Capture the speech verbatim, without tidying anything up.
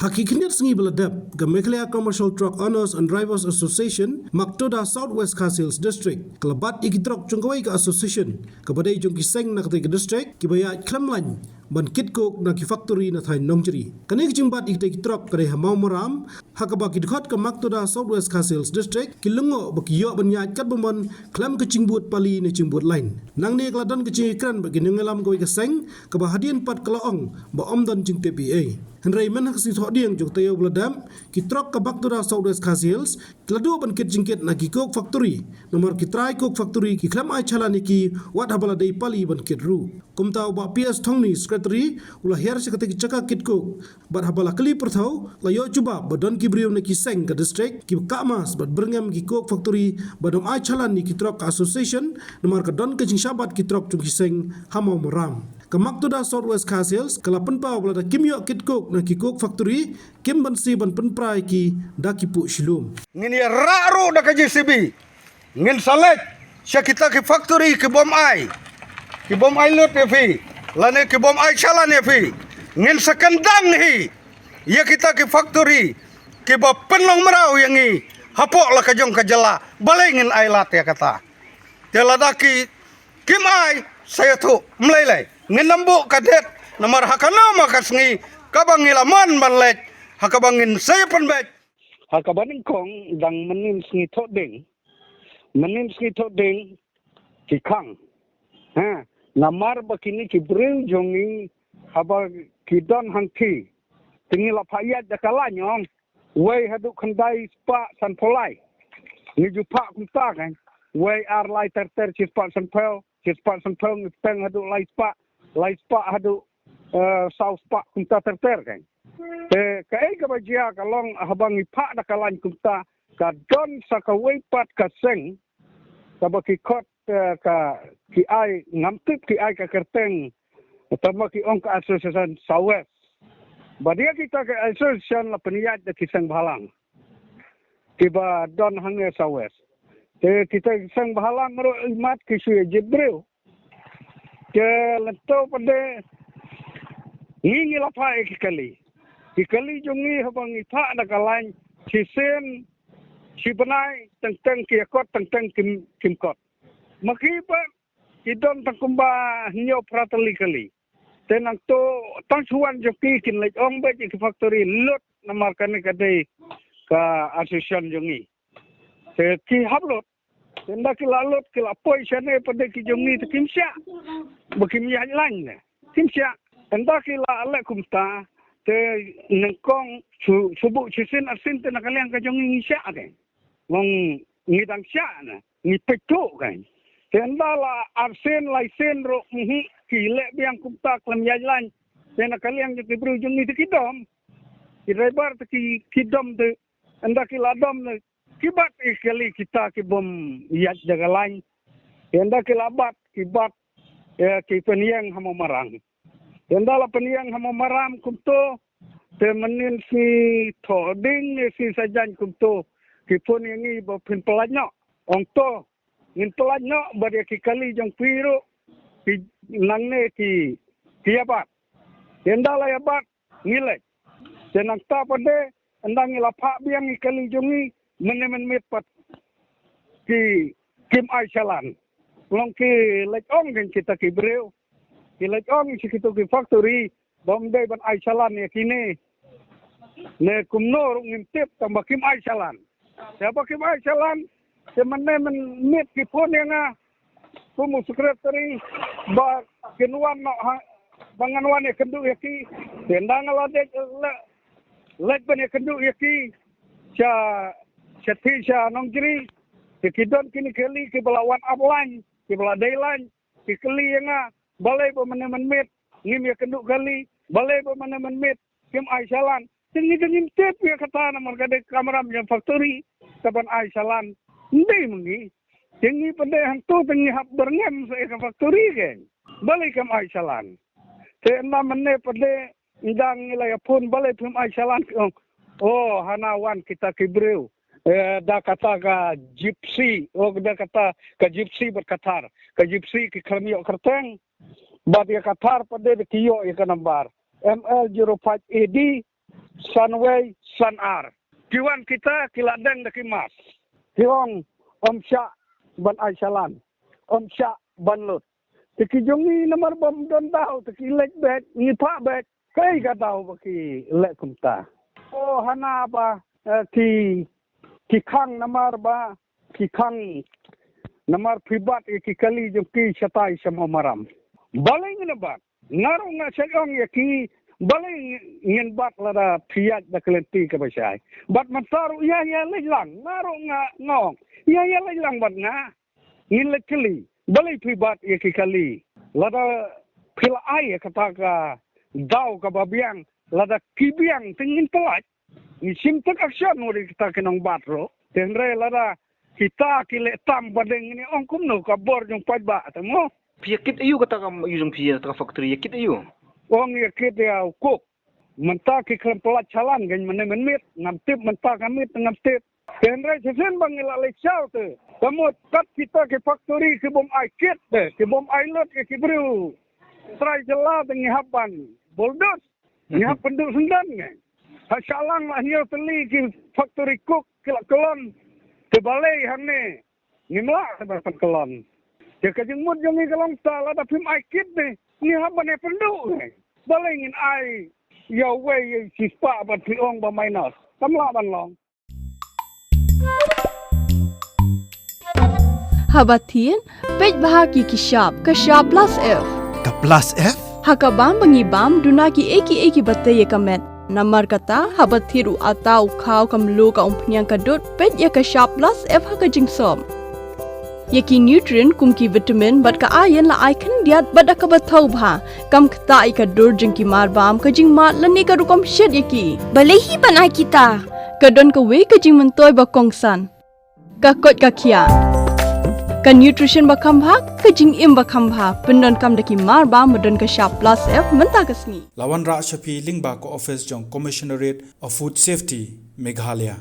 Ha ki khyndiat sngi ba la dep, ka Meghalaya Commercial Truck Owners and Drivers Association, Maktoda, South West Khasi Hills District, ka la bat ïa ki trok jong kawei ka association kaba dei jong ki seng na katei ka district, kiba ïaid khlem lain ban kit coke na ki factory na thaiñ Nongjri. Kane ka jingbat ïa kitei ki trok ka dei ha Mawmaram, ha kaba ki dkhot ka Maktoda, South West Khasi Hills District, ki lyngngoh ba ki ïoh ban ïaid katba mon khlem ka jingbud pali ne jingbud lain. Nangne ka la don ka jingïakren bad ki nongïalam kawei ka seng, kaba hadien pat ka la ong ba ym don jingtip ei ei. Hynrei myn ha ka sngi Thohdieng jong ka taïew ba la dep, ki trok ka Maktoda, South West Khasi Hills, ki la duh ban kit jingkit na ki coke factory. Namar ki trai coke factory ki khlem ai challan ïa ki, wat haba la dei pali ban kit ruh. Kumta u Bah P S Thongni, Secretary, u la hiar sha katei ka jaka kit coke. Bad haba la kylli pyrthew, la ïoh jubab ba don ki briew na ki seng ka district kiba kah mask bad byrngem ki coke factory, bad ym ai challan ïa ki trok ka association, namar ka don ka jingshah bat ki trok jong ki seng ha Mawmaram. Ka Maktoda, South West Khasi Hills, ka la pynpaw ba lada kim ïoh kit coke na ki coke factory, kim banse ban pynpra ïa ki da ki puh shilum. Ngin ïa rah ruh da ka J C B. Ngin sa leit sha kita ki factory ki bym ai, ki bym ai lut ïa phi, lane ki bym ai challan ïa phi. Ngin sa kyndang hi ïa kita ki factory kiba pynlong mraw ïa ngi hapoh la ka jong ka jylla. Balei ngin ai lad ïa kata? Te lada ki kim ai, sa ïathuh, ym lei lei. Ngin ym buh ka date, namar ha kano ma ka sngi kaba ngi la mon ban leit, ha kaba ngin sa ïa pynbeit. Ha kaba nyngkong, dang mynnin sngi Thohdieng, mynnin sngi Thohdieng ki khang. Ha, namar ba kine ki briew jong ngi haba ki don hangtei, te ngi la phah ïaid da ka lain ong. Wei haduh khyndai spah sanphew lai. Ngi ju phah kumta kan. Wei ar lai ter ter shi spah sanphew, shi spah sanphew ngi pynbeit haduh lai spah, lai spah haduh, eh, saw spah kumta ter ter kan. Te kaei kaba jia ka long haba ngi phah da ka lain kumta, ka don sa kawei pat ka seng kaba ki khot, eh, ka, ki ai, ngam tip ki ai ka kyrteng, tangba ki ong ka association South West. Bad ïa kita ka association la pynïaid da ki seng bhalang kiba don hangne South West. Te kita ki seng bhalang ruh imat ki shu ïa jied briew. Te lynto pat de ngi, ngi la phah ïa ki kali. Ki kali jong ngi haba ngi phah da ka lain, shisien shi bnai, teng teng ki ïa kot, teng teng kim, kim kot. Ma ki pat ki don tang kumba hynñiew phra tylli kali. Te nangto tang shu wan jong ki, kin leit ong beit ïa ki factory lut, namar kane ka dei ka association jong ngi. Te ki hap lut. Te ynda ki la lut, ki la poi shane pat de ki jong ngi, te kim shah. Ba kim ïaid lain ne, kim shah. Ynda ki la leh kumta, te nyngkong shu, shu buh shisien arsien te na ka liang ka jong ngi ngi shah te. Long ngi dang shah ne, ngi peit thuh kan. Te ynda la arsien laisien ruh, mhm, ki leh biang kumta khlem ïaid lain, te na ka liang jong ki briew jong ngi te ki dom. Ki driver te ki, ki dom te, ynda ki la dom ne, ki bat ïa ki kali kita ki bym ïaid da ka lain. Ynda ki la bat, ki bat, eh, ki pynïeng ha Mawmaram. Ynda la pynïeng ha Mawmaram kumto, te mynnin sngi Thohdieng ne sngi Saitjaiñ kumto, ki phone ïa ngi ba phin pyllait noh. Ong to, ngin pyllait noh bad ïa ki kali jong phi ruh, ki nangne ki, ki ïa bat. Ynda la ïa bat, ngi leit. Te nangta pat de, ynda ngi la phah biang ïa ki kali jong ngi, mynne mynmiet pat ki, kim ai challan. Long ki leit ong kan kita ki briew, ki leit ong sha kito ki factory, ba ym dei ban ai challan ïa kine. Ne kumno ruh ngim tip, tangba kim ai challan. Te ba kim ai challan, te mynne mynmiet ki phone ïa nga kum u secretary, ba kin wan noh ha, ba ngan wan ïakynduh ïa ki. Te ynda nga la dei, la, leit ban ïakynduh ïa ki sha, sha thie sha Nongjri. Te ki don kine ki kali kiba la wan ap lain, kiba la dei lain, ki kylli ïa nga, balei ba mynne mynmiet ngim ïakynduh kali, balei ba mynne mynmiet kim ai challan. Te ngi te ngim tip ïa kata, namar ka dei ka kamram jong factory kaban ai challan. Ym dei ma ngi. Te ngi pat de hangto te ngi hap byrngem sa ïa ka factory kan. Balei kam ai challan? Te ynda mynne pat de, ynda ngi la ïa phone, balei phim ai challan, ki ong, oh, hana wan kita ki briew, eh, da kata ka Gypsy, oh, da kata ka Gypsy bad ka Thar. Ka Gypsy ki khlem ïoh kyrteng, bad ïa ka Thar pat de, de ki ïoh ïa ka number M L zero five A D san wei, san ar. Ki wan kita ki la deng da ki mask. Ki ong, ym shah ban ai shalan, ym shah ban lut. Te ki jong ngi namar bym don daw te ki leit beit, ngi phah beit. Kaei ka daw ba ki leh kumta? O hana ba, eh, ki, ki khang namar ba, ki khang namar phi bat ïa ki kali jong ki shatai sha Mawmaram. Balei ngin bat? Nga ruh nga shu ong ïa ki, balei ngin bat lada phi ïaid da ka lynti kaba shai? Bad mynta ruh ïa, ïa leit lang, nga ruh nga, nga ong ïa, ïa leit lang bad nga. Ngin leit kylli, balei phi bat ïa ki kali? Lada phi la ai ïa kata ka daw kaba biang, lada ki biang te ngin pyllait. Ngi shim take action wat ïa kita ki nongbat ruh. Te hynrei lada kita ki leh tam ba dei, ngin ong kumno ka bor jong paidbah te mo? Phi ïa kit aïu kata ka, ïa jong phi, kata ka factory, ïa kit aïu? Ong ïa kit ïa u coke. Mynta ki khlem pyllait shalan, kein mynne mynmiet, ngam tip mynta ka miet, ngam tip. Te hynrei shisien ba ngi la leit shaw te, ka mut kat kita ki factory ki bym ai kit te, ki bym ai lut ïa ki briew. Trai jylla te ngi hap ban bulldoze, ngi hap pynduh syndon ngi. Ha Shillong la hynñiew tylli ki factory coke ki la kyllon. Te balei hangne ngim lah ban pynkyllon? Te ka jingmut jong ngi ka long ta, lada phim ai kit ne, ngi hap ban ïa pynduh ne? Balei ngin ai ïa uwei ïa shispah bad phi ong ba minus? Kam lah ban long. Haba thied, peit bha ïa ki shap, ka shap plus F. Ka plus F? Ha ka bam ba ngi bam, duna kiei kiei kiba tei ïa ka met. Namar kata, haba thied u atta, u khaw, ka mluh, ka umphniang, ka dud, peit ïa ka shap plus F ha ka jingsop. Ïa ki nutrient kum ki vitamin bad ka iron la ai khyndiat bad da kaba thaw bha. Kam ktah ïa ka dur jong ki marbam, ka jingmad lane ka rukom shet ïa ki. Balei hi ban ai kita? Ka don kawei ka jingmyntoi ba kongsan. Ka koit ka khiah. Ka nutrition ba kham bha, ka jingim ba kham bha. Pyndonkam da ki marbam ba don ka shap plus F mynta ka sngi. La wanrah sha phi lyngba ka office jong Commissionerate of Food Safety, Meghalaya.